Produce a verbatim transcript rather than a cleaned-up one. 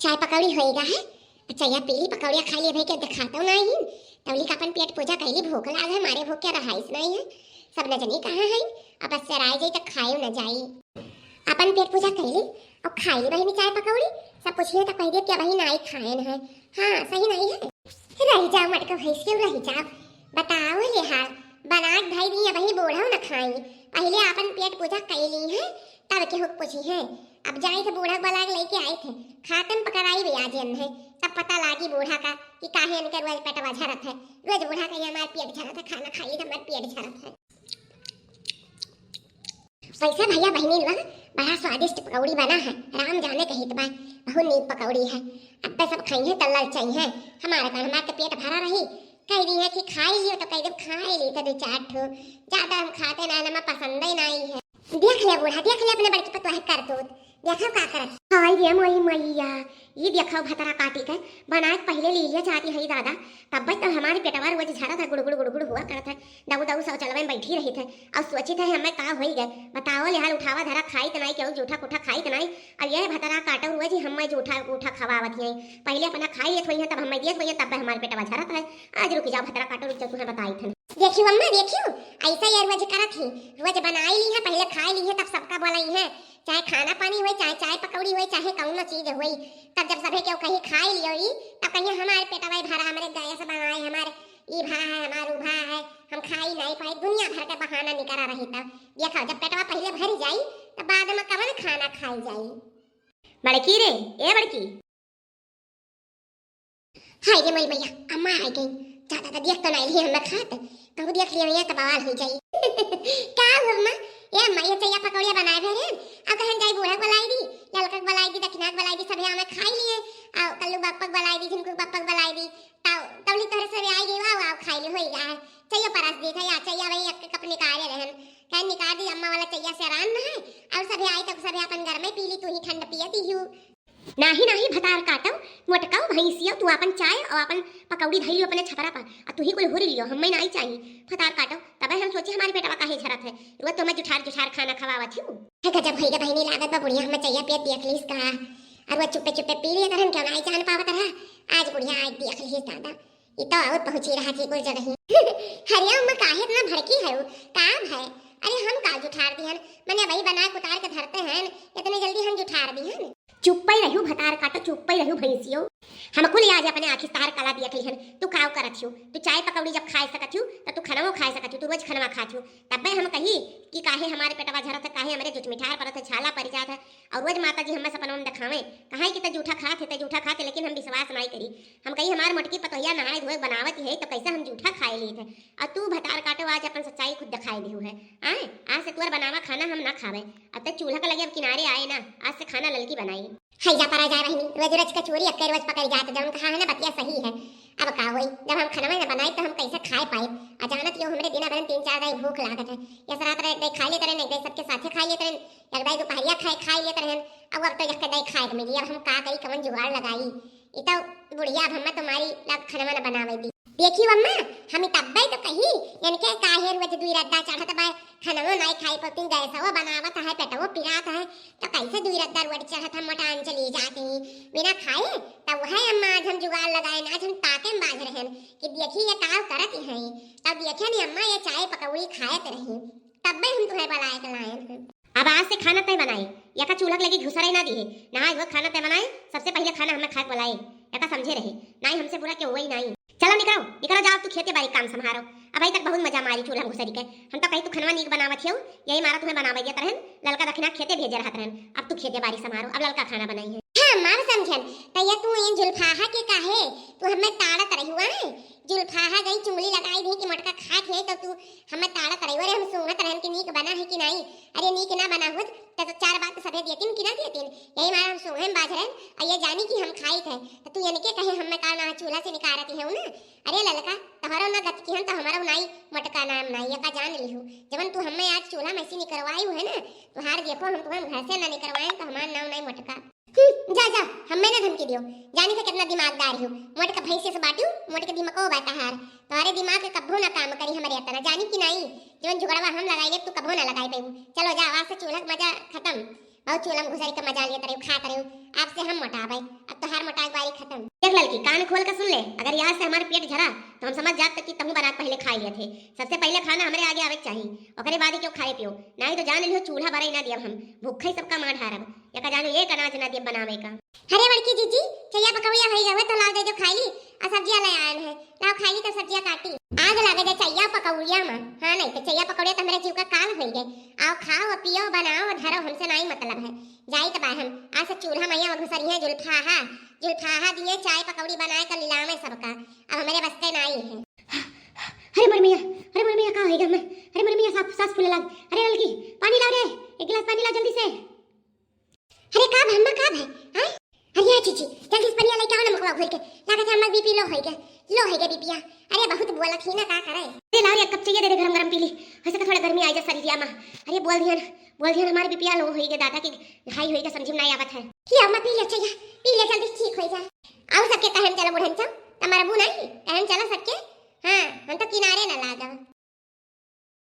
चाय पकौड़ी होइगा है। अच्छा, यह पीली पकौड़िया खाई ले भाई, के देखातो नाहीं। तौली का अपन पेट पूजा कैली, भूख लाग है, मारे भूख के रहाइस नाहीं है। सब न जनी कहाँ है, अब सराय जाई त खायो न जाई। अपन पेट पूजा कैली और खाई ली बहिनी चाय पकौड़ी। सब पूछिए तो कह दिए कि अबही नाई खाएन है। हाँ, सही नाहीं है। रही जाओ मटका भैंस के, रही जाओ। बताओ ले हाल, बना के धई दी, अबही बूढ़ा न खाई। पहले अपन पेट पूजा कैली है, तब केहू पूछी है। अब जाई थे बूढ़ा बला के लेके आई थे, खातन पकड़ाई भी आज एन है। तब पता लागी बूढ़ा का कि काहे इनके रोज पेटवा झरत है। रोज बूढ़ा कहिए हमार पेट झरत है, खाना खाई तो हमार पेट झरत है। वैसे भैया बहिनी लोग, बड़ा स्वादिष्ट पकौड़ी बना है, राम जाने कहित बा, बहुत नीक पकौड़ी है। अब तो सब खाई है, तल्लल चाही है, हमारे का, हमारे तो पेट भरा रही। कह दी है कि खाई लियो, तो कह दे खाई ली तो दो चार ठो, ज्यादा हम खाते ना, हमें पसंद ही नहीं है। देख ले बूढ़ा, देख ले अपने बड़की पतोह के करतूत, देखो का करत। हाय रे मोरी मैया, ये देखो भतरा काटी के बनाए के पहले ले लिया चाहती है दादा, तब तो हमारे पेटवा रोज झरत है, गुड़गुड़ गुड़गुड़ हुआ करत है। दऊ दऊ शौचालय में बैठी रही थे और सोचित है हमें का होई गए। बताओ ले हाल, उठावा धरा खाई त नाई, केहू जूठा कुठा खाई त नाई। अब यह भतरा काटो रोज ही हमें जूठा उठा खवावत है। पहले अपना खाई लेत होई है, तब हमें दियत होई है, तब हमारे पेटवा झरत है। आज रुक जाओ भतरा काटो, रुक जाओ, तुम्हें बताई थे। देखियो अम्मा, देखियो, ऐसा ये रोज करत ही, रोज बनाई ली है, पहले खाई ली है, तब सबका बोलाई है। चाहे खाना पानी होई, चाहे चाय पकौड़ी होई, चाहे कौनो चीज होई, तब जब सभे केहू कहीं खाई लियो ई, तब कहिए हमारे पेटवा भरा, हमारे गैस बनाए, हमारे ई भा है, हमार ऊ भा है, हम खाई नहीं पाई, दुनिया भर के बहाना निकरा रही। तब देखा, जब पेटवा पहले भर जाई, तब बाद में कवन खाना खाई जाई। बड़की रे, ए बड़की। हाय रे मोरी मैया, अम्मा आ गई। ज्यादा तो देख तो नहीं ली हमें खात, कहूँ देख लिया भैया तो बवाल हो जाई। का हो अम्मा? ए अम्मा, ये चैया पकौड़िया बनाए भरे, अब कहन जाई बूढ़ा के बुलाई दी, ललका के बुलाई दी, दक्षिणा के बुलाई दी, सभे हमें खाई लिए। आ कल्लू बप्पा के बुलाई दी, झिनकू बप्पा के बुलाई दी, तब तौली तोहरे सभे आई गई, वाह वाह, खाई ली, होई गया है। चैया परस दी था, या चैया वही एक कप निकाले रहन, कह निकाल दी, अम्मा वाला चैया से रान है, और सभे आई तब सभे अपन घर में पी ली, तू ही ठंड पियती हूँ। नाही, नाही, भतार काटो, मोटकाऊ भैंसियो, तू आपन चाय और आपन पकौड़ी धई लियो अपने छपरा पर, आ तू ही कुल हुर लियो, हमें नाही चाही। भतार काटो, तबे हम सोचे हमारे पेटवा काहे झरत है, रोज तो हमें जुठार जुठार खाना खवावत ही। है गजब होई गे बहिनी, लागत बा बुढ़िया हमें चैया पियत देख लीस का, और वो चुप्पे चुप्पे पी लिया करन, क्यों नाही जान पावत रहा, आज बुढ़िया आज देख लीस दादा। ई तो और पहुंची रहा थी कुल जगह ही। हरिया अम्मा काहे इतना भड़की है, का है? अरे हम का जुठार दिहन, मने वही बना के उतार के धरते हैं, इतने जल्दी हम जुठार दिहन। चुप्पे रह्यू भतार काटो, चुप्पे रह्यू भैंसियो। हम कुल आज अपने आँखी से तार कला दिया कहिहन, तू काव करत हियो? तू चाय पकौड़ी जब खाए सकत हियो, त तू खनवो खाए सकत हियो, तू रोज खनवा खात हियो। तब्बे हम कही कि काहे हमारे पेटवा झरत है, काहे हमरे जुठ मिठार परत है, छाला परि जात है। और रोज माता जी हमें सपनवा में देखावे, कहाँ कि ते जूठा खात है, ते जूठा खात है, लेकिन हम विश्वास नाई करी। हम कही हमार मोटकी पतोहिया नहाए धोए बनावत है, तो कैसे हम जूठा खाए लेत है। और तू भतार काटो आज अपन सच्चाई खुद दिखाए दिहू है। आए, आज से तोर बनावा खाना हम ना खावे। अब तक चूल्हा के लगे अब किनारे आए ना, आज से खाना ललकी बनाई। है जा परा जाए बहिनी, रोज रोज कचौरी अक्के रोज पकड़ जात, जौन कहा है ना बतिया सही है। अब का होई, जब हम खाना ना बनाई तो हम कैसे खाए पाए? आ जानत यो हमरे दिना भरन तीन चार दाई भूख लागत है। यस रात रहे, दाई खा लेत रहे, नहीं दाई सबके साथे खा लेत रहे, एक दाई दोपहरिया खाए, खा लेत रहे। अब, अब तो यक्के दाई खाए के मिली, अब हम का करी, कवन जुगाड़ लगाई? ई तो बुढ़िया अब हमें तुम्हारी लग खाना ना बनावे दी। देखी अम्मा, हम तब्बे तो कही, इनके काहे रोज दुई रद्दा चढ़त बा, खानवो नाई खाई पौती, गैसवो बनावत है, पेटवो पिरात है, तो कैसे दुई रद्दा रोज चढ़त हम मोटान चली जाती बिना खाए? तब वह अम्मा आज हम जुगाड़ लगाए ना, आज हम ताके में बाज रहन कि देखी ये काव करत हैं। तब देखे नी अम्मा ये चाय पकौड़ी खाए के रही, तब्बे हम तुम्हें बुलाए के लाए हैं। अब आज से खाना तय बनाए, यका चूल्हा के लगी घुसरे ना दिहे, नहाए धोए खाना तय बनाए, सबसे पहले खाना हमें खाए के बुलाए, यका समझे रहे, नाई हमसे बुरा क्यों हुआ ही नाई। चलो निकरो, निकरो जाओ, तू खेते बारी काम संभारो। अबही तक बहुत मजा मारी चूल्हा में घुसरी के। हम तो कही तू खनवा नीक बनावत हियो, यही मारा तुम्हें बनावे देत रहन, ललका दखिना खेते भेजे रहत रहन। अब तू खेते बारी संभारो, अब ललका खाना बनाई है। हाँ, मार समझन, तैया तू इन जुल्फाहा के काहे, तू हमें ताड़त रही हुआ है? जुल्फाहा गई चुंगली लगाई दी कि मोटका खात है, तो तू हमें ताड़त रही हुआ रे, हम सूंघत रहन कि नीक बना है कि नाई। अरे नीक ना बना होत, तो, तो चार बात तो सभे देतिन कि ना देतिन, यही मारा हम सूंघे में बाज रहन, और ये जानी कि हम खाई थे, तो तू इनके कहे हमें का ना चूल्हा से निकारती है ना। अरे ललका, तोहरो ना गत किहन तो हमारो नाई, मोटका नाम नाई, यका जान लिहू। जवन तू हमें आज चूल्हा में से निकरवाई है ना, तुहार देखो हम तुम्हें घर से ना निकरवाएं तो हमार नाम नाई मोटका। हम्म, जा, जा, हमें ना धमकी दियो। जानी से कितना दिमागदार हो। मोटका भैंसे से बाटू, मोटके दिमागो बा तहार। तुम्हारे दिमाग के कब्बो ना काम करी हमारे इतना, जानी कि नाई? जवन झुगड़वा हम लगाई तू कब्बो ना लगाई पेबू। चलो जा, आज से चूल्हा का मजा खत्म। बहुत चूल्हा में घुसरी के मजा लेत रहे, खात रहे। अब से हम मोटाबे, अब तोहार मोटाई बारी खत्म। देख ललकी, कान खोल के सुन ले, अगर यहाँ से हमार पेट झरा तो हम समझ जात कि तहूँ बना के पहले खा लिए थे। सबसे पहले खाना हमरे आगे आवे के चाही, ओकरे बाद ही क्यों खाए पियो, नहीं तो जान लियो चूल्हा बरे ना दियब हम, भूखे ही सबका मार ढारब। एका जानो एक अनाज ना दियब बनावे का। अरे बड़की जीजी, चइया पकौड़िया होइ गए, तो लाओ दे दो खाई ली, आ सब्जिया ले आए हैं, लाओ खाई ली तो सब्जिया काटी। आग लागे दे चइया पकौड़िया में, हाँ नहीं तो चइया पकौड़िया तो हमरे जीव का काल होइ गए। आओ खाओ, पियो, बनाओ, धरो, हमसे नाई मतलब है। जाई तो बा हम, आज से चूल्हा मैया घुसरी है, जुल्फाहा, जुल्फाहा दिए चाय पकौड़ी बनाए कर लिलावे सबका, अब हमरे बस के नाई है। अरे मोर मैया, अरे मोर मैया, का होइगा मैं? अरे मोर मैया, सास, सास फूले लाग। अरे ललकी, पानी लाओ रे, एक गिलास पानी लाओ जल्दी से। अरे का भे अम्मा, का भे? हाँ? अरे या जीजी, जल्दी से पनिया लेके आओ ना मुखवा घोर के। लागत है अम्मा बीपी लो होइगा, लो होइगा बीपिया। अरे बहुत बोलत ही ना, का करे? अरे लाओ रे, एक कप चइया दे दे, गरम गरम पी ली। हो सके थोड़ा गर्मी आ जा शरीरिया में। अरे बोल दिया ना, बोल दिया ना, हमारे बीपिया लो होइगा दादा की, हाई होइगा, समझी में नहीं आवत है। ले अम्मा पी ले चइया, पी ले जल्दी ठीक होइ जा। आओ सबके कहे हम चलो बुढ़न चल, तुम्हारा बू नहीं, कहे हम चलो सबके। हाँ, हम तो किनारे ना लागब।